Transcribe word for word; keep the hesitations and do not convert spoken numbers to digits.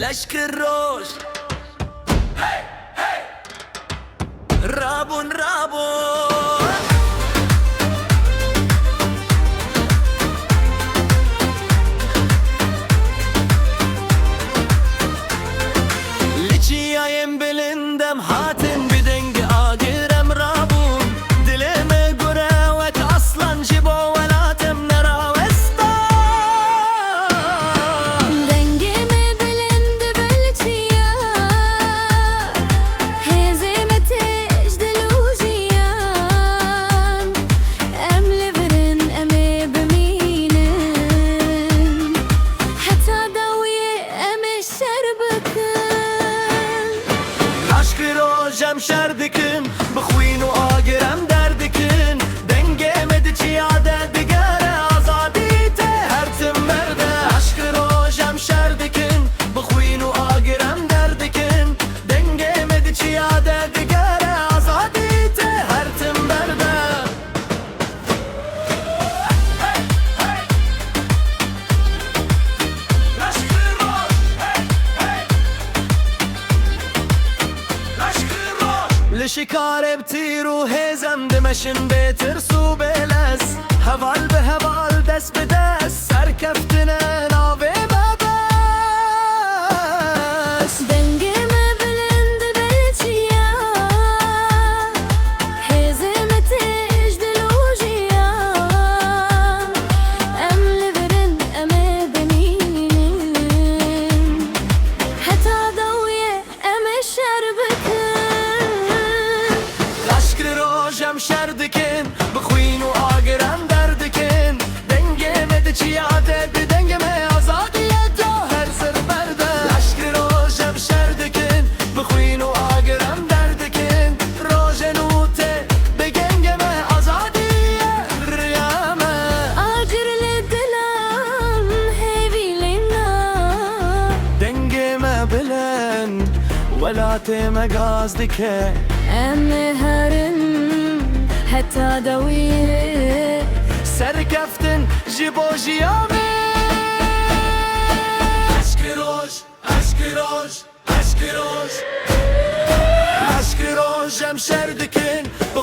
Eşq roj. Rabûn, rabûn. Li çiyayên bilind em hatin, bi deng agir em rabûn. Dilê me gure wek aslan, ji bo welat em nerawestan. Dengê me bilind dibelçiya, hêzê me têj dil û jiyan. Em li vir in, em ê bimînin, heta dawiyê em ê şer bikin. Aşk roj em şer dikin, bi xwîn û agir em derdikin. Dengê me di çiya de digere, azadî tê her tim berde. Aşk roj em şer dikin, bi xwîn û agir em derdikin. Dengê me di çiya de digere, azadî tê her tim berde. Li şikarê bi tîr û hêz em dimeşin, bê tirs û bê lez. Heval bi heval, dest bi dest, serkeftine navê me bes. Dengê me bilind dibelçiya, hêzê me têj dil û jiyan. Em li vir in, em ê bimînin, heta dawiyê em ê şer bikin. Aşk roj em şer dikin, bi xwîn û agir em derdikin. Dengê me di çiya de, bi dengê me azadiyê caher ser berde. Aşk roj em şer dikin, bi xwîn û agir em derdikin. Rojê nû tê, bi dengê me azadiyê riya me. Agir li dilan hêvî lêna. Dengê me bilind, welatê me gaz dike. Em ê herin heta dawiyê. Serkeftin ji bo jiya me. Eşq roj, eşq roj, eşq roj. Eşq roj em şer dikin, bi